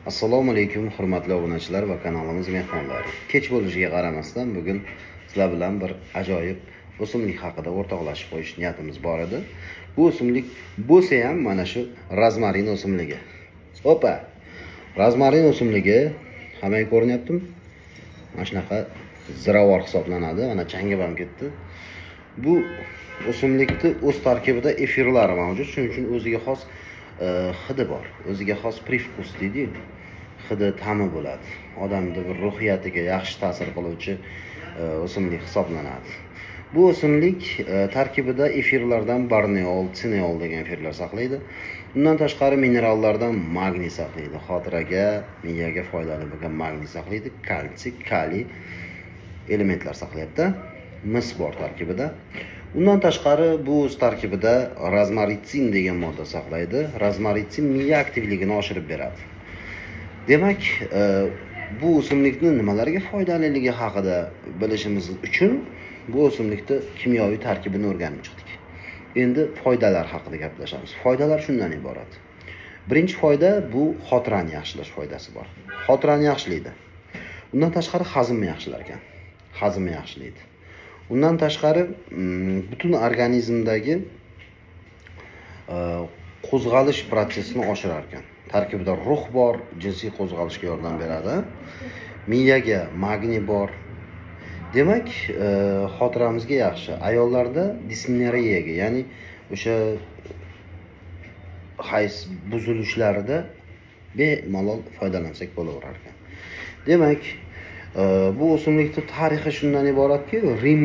Assalomu alaykum hurmatli obunachilar va kanalimiz mehmonlari. Kech bo'lishiga qaramasdan bugun sizlar bilan bir ajoyib o'simlik haqida o'rtoqlashib qo'yish niyatimiz bor edi. Bu o'simlik bo'lsa ham mana shu rozmarin o'simligi. Opa! Rozmarin o'simligi hammaga ko'rinyaptimi? Mana shunaqa ziravor hisoblanadi. Mana changib ham ketdi. Bu o'simlikni o'z tarkibida efirlari mavjud. Shuning uchun o'ziga xos hidi bor. O'ziga xos prifkus deydi-yu. Hidi, ta'mi bo'ladi. Odamning bir ruhiyatiga yaxshi ta'sir qiluvchi o'simlik hisoblanadi. Bu o'simlik tarkibida efirlardan borneol, sineol degan efirlar saqlaydi. Undan tashqari minerallardan magniy saqlaydi. Xotiraga, miyaga foydali bo'lgan magniy saqlaydi, kalsiy, kaliy elementlar saqlayapti. Mis bor tarkibida. Undan tashqari bu o'z tarkibida rozmaritsin degan modda saqlaydi. Rozmaritsin miya aktivligini oshirib beradi. Demak, bu o'simlikni nimalarga foydaliligi haqida bilishimiz uchun bu o'simlikni kimyoviy tarkibini o'rganib chiqdik. Endi foydalar haqida gaplashamiz. Foydalar shundan iborat. Birinchi foyda bu xotirani yaxshilash foydasi bor. Xotirani yaxshilaydi. Undan tashqari hazmni yaxshilar ekan. Hazmni yaxshilaydi. Undan tashqari butun organizmdagi qo'zg'alish protsessini oshirar ekan. Tarkibida ruh bor, jinsiy qo'zg'alishga yordam beradi. Miyaga magniy bor. Demak, xotiramizga yaxshi. Ayollarda dismenoriyaga, ya'ni o'sha hayz buzilishlarida bemalol foydalansak bo'laverar ekan. Demak, bu o'simlikning tarixi shundan iboratki, Rim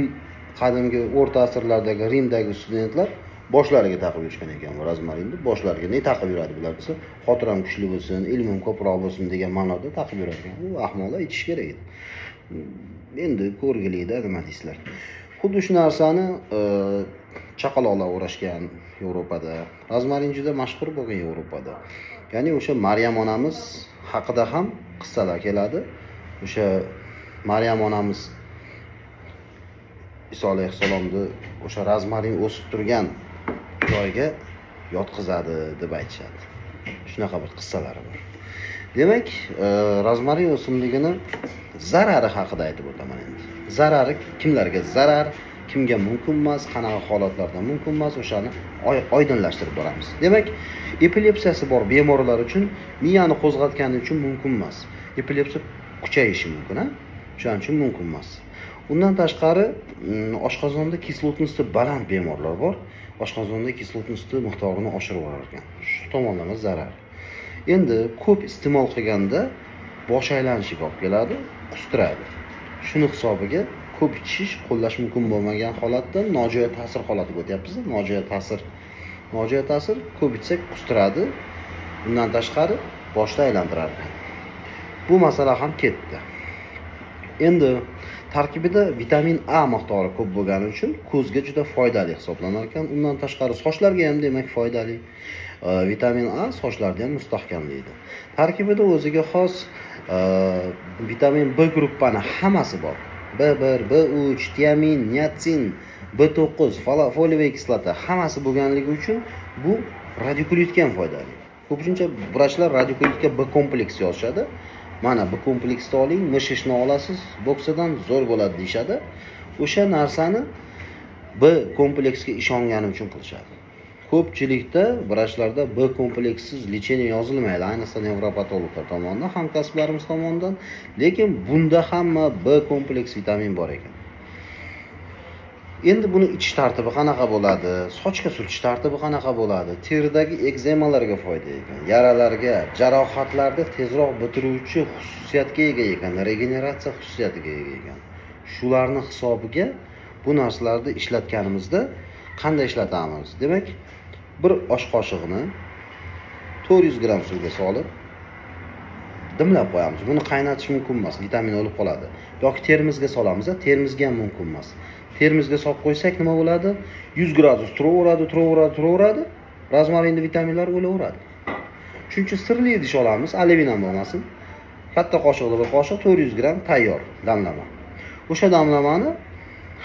qadimgi o'rta asrlardagi Rimdagi studentlar boshlariga taqib yurishgan ekan bu rozmarinni. Boshlariga ne taqib yuradi bular desa, xotiram kuchli bo'lsin, ilmim ko'proq bo'lsin degan ma'noda taqib yurar ekan. U ahmoqlar ichish kerak edi. Endi ko'rgilikda nima deysizlar. Xuddi shu narsani chaqaloqlar o'rashgan Yevropada. Rozmarin juda mashhur bo'lgan Yevropada. Ya'ni o'sha Maryam onamiz haqida ham qissalar keladi. O'sha Maryam onamiz Iso alayhissalomni o'sha rozmarin o'sib turgan joyga yotqizadi deb aytishadi. Shunaqa bir qissalari bor. Demak, rozmarin o'simligini zarari haqida aytib o'taman endi. Zarari kimlarga zarar, kimga mumkin emas, qanaqa holatlarda mumkin emas, o'shani oydinlashtirib boramiz. Demak, epilepsiyasi bor bemorlar uchun miyani qo'zg'atgani uchun mumkin emas. Epilepsiya kuchayishi mumkin, ha? Shuning uchun mumkin emas. Undan tashqari oshqozonda kislotnosti baland bemorlar bor. Oshqozonda kislotnosti miqdorini oshirib yuborar ekan. Shu tomonlama zarar. Endi ko'p iste'mol qilganda bosh aylanishiga olib keladi, qustiradi. Shuni hisobiga ko'p ichish qo'llash mumkin bo'lmagan holatda nojo'ya ta'sir holatiga o'tyapmiz. Nojo'ya ta'sir, nojo'ya ta'sir ko'p ichsak qustiradi. Undan tashqari boshni aylantirar ekan. Bu masala ham ketdi. Endi tarkibida vitamin A miqdori ko'p bo'lgani uchun ko'zga juda foydali hisoblanar ekan. Undan tashqari sochlarga ham demak foydali. Vitamin A sochlarni ham mustahkamlaydi. Tarkibida o'ziga xos vitamin B gruppani hammasi bor. B1, B3, tiamin, niatsin, B9, foliy kislota hammasi bo'lganligi uchun bu radikulitga ham foydali. Ko'pincha vrachlar radikulitga B kompleks yozishadi. Mana bu kompleksni oling, mishishni olasiz, boksadan zo'r bo'ladi deyishadi. O'sha narsani B kompleksga ishongani uchun qilishadi. Ko'pchilikda vrachlarda B komplekssiz lecheniya yozilmaydi, ayniqsa nevropatologlar tomonidan, hamkasblarimiz tomonidan. Lekin bunda hamma B kompleks vitamin bor ekan. Endi buni ichish tartibi qanaqa bo'ladi? Sochga surtish tartibi qanaqa bo'ladi? Teridagi ekzemalarga foyda ekan, yaralarga, jarohatlarni tezroq bitiruvchi xususiyatga ega ekan, regeneratsiya xususiyatiga ega ekan. Shularni hisobiga bu narsalarni ishlatganimizda qanday ishlatamiz? Demak, bir osh qoshig'ini 400 gramm suvga solib dimlab qo'yamiz. Buni qaynatish mumkin emas, vitamin o'lib qoladi. Yoki termizga solamiz, termizga ham mumkin emas. Termizga solib qo'ysak nima bo'ladi? 100 gradus turaveradi, turaveradi, turaveradi. Rozmarinning vitaminlari o'laveradi. Shuning uchun sirli idish olamiz, alyumin ham bo'lmasin. Katta qoshiqda bir qoshiq 400 gramm tayyor damlama. O'sha damlamani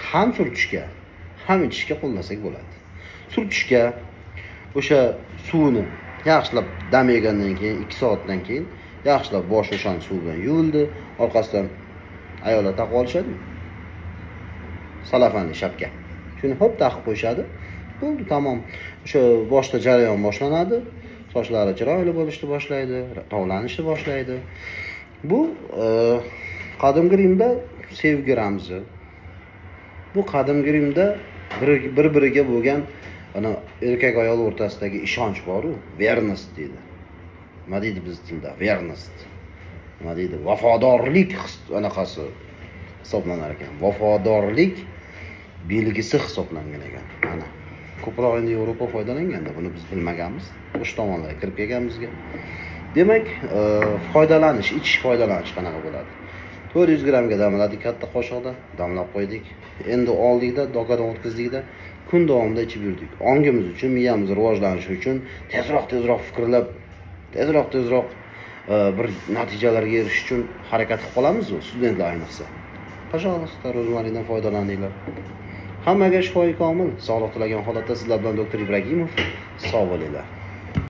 ham surtishga, ham ichishga qo'llasak bo'ladi. Surtishga o'sha suvini yaxshilab dam yegandan keyin 2 soatdan keyin Yaxshilab bosh o'shani suv bilan yuvildi, orqasidan ayollar taqib olishadi. Salafanli shapka. Shuni hop taqib qo'yishadi. Bo'ldi, tamom. O'sha boshda jarayon boshlanadi. Sochlari chiroyli bo'lishni boshlaydi, tovlanishni boshlaydi. Bu qadimgi Rimda sevgi ramzi. Bu qadimgi Rimda bir-biriga bo'lgan ana erkak ayol o'rtasidagi ishonch bor-u, верность deydi. Nima deydi biz tilda? Верность. Nima deydi? Vafodorlik anaqasi hisoblanar ekan. Vafodorlik belgisi hisoblangan ekan. Mana ko'proq endi Yevropa foydalanganda buni biz bilmaganmiz. O'sha tomonlarga kirib kelgan bizga. Demak, foydalanish, ichish foydalanish qanaqa bo'ladi? 400 grammga damladik katta qoshiqda, damlab qo'ydik. Endi oldikda, dokadan o'tkazdikda, kun davomida ichib yurdik. Ongimiz uchun, miyamiz rivojlanishi uchun tezroq fikrlab, tezroq bir natijalarga erishish uchun harakat qilib qolamiz-ku, studentlar ayniqsa. Пожалуйста, rozmarindan foydalaninglar. Hammaga shifoi komil, sog'liq tilagan holatda sizlar bilan doktor Ibragimov. Sog' bo'linglar.